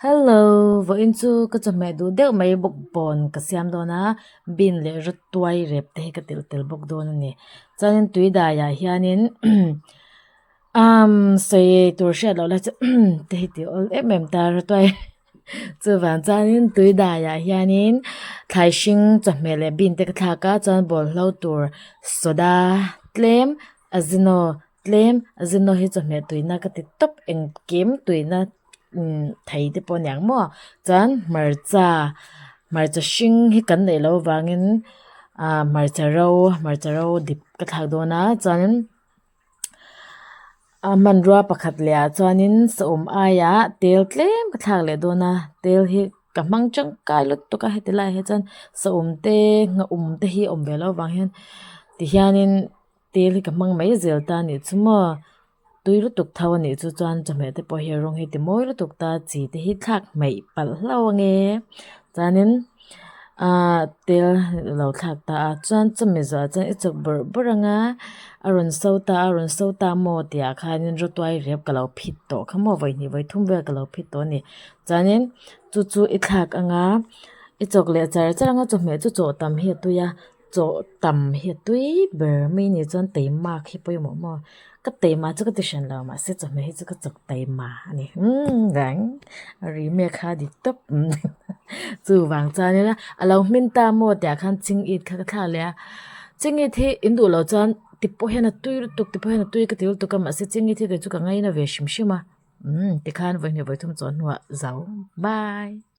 Hello, vawiin chu ka chawhmeh duh deuh mai bawk bawn ka siam dawn a, bean leh rawtuai rep te hi ka telh tel bawk dawn a ni. Chuanin tui daiah hianin umm sawi tur hriat loh lai chu te hi tih awl em em ta rawtuai chuvang chuanin tui daiah hianin thlai hring chawhmeh leh bean te ka thlak a chuan bawlhlo tur soda tlem azino Tlem a zinnaw hi chawhmeh tuina ka ti tawp engkim tuina umm thei te pawh a niang maw chuan hmarcha hmarcha hring hi kan neih loh avangin ah hmarcha ro hmarcha ro dip ka thlak dawn a chuanin a hmanrua pakhat leh ah chuanin saum aiah tel tlem ka thlak leh dawn a tel hi ka hmang tangkai lutuk a heti laiah hi chuan saum te nghaum te hi a awm ve loh avang hian tihianin. Tel hi ka hmang mai zel ta anih chu maw tui lutuk tho anih chu chuan chawhmeh te pawh hi rawng hi ti mawi lutuk ta chi te hi thlak hmeih palh hlauh ange chuanin ahh tel lo thlak ta a chuan chumi zawhah chuan i chawk bawrh bawrh anga a rawn so ta a rawn so ta maw tih ah khanin rawtuai rep ka lo phit tawh kha maw vawi hnih vawi thum vel ka lo phit tawh a ni chuanin chu chu i thlak anga i chawk leh char char anga chawhmeh chu chawh tam hi a tui a. Chaw tam hi a tui ber mai ni chuan teimak hi pawimawh maw ka teima chu ka ti hran lo mahse chawhmeh hi chu ka chawk teima a ni umm reng a ri mek kha a dik tawp chuvang chuan ila a lo hmin ta maw tih ah khan ching it kha ka thlak leh a ching it hi in duh loh chuan ti pawh hian a tui lutuk ti pawh hian a tui ka ti lutuk a mahse ching it hi kei chu ka ngaina ve hrim hrim a umm tikhan vawi hnih vawi thum chaw hnuah zo bye.